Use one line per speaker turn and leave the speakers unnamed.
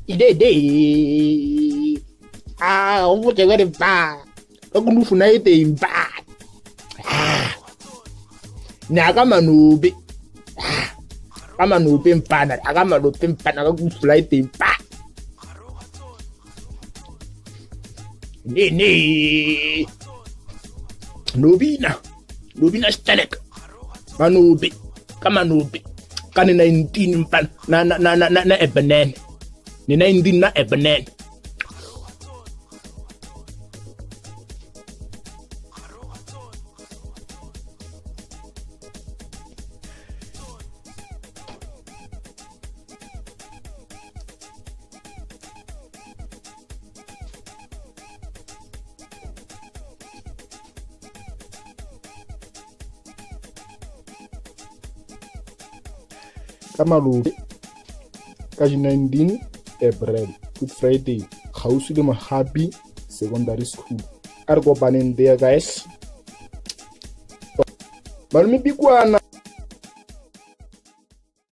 Idede. Ah, o botse ka re ba. Ka kunufu na e teng ba. Ah. Nyaka manobe. Ah. Ka manobe mpana, ka manobe mpana ka kunufu na e teng ba. Ne ne. Nobina. Nobina Stelek. Manobe. Ka manobe. Ka ne 19 mpana na na na na na ebenene. Ne 19 na ebenene. Ka malobe ka di 19 April, Good Friday, kgauswi le Mogapi Secondary School. A re kopaneng there guys. Malome Bikwana.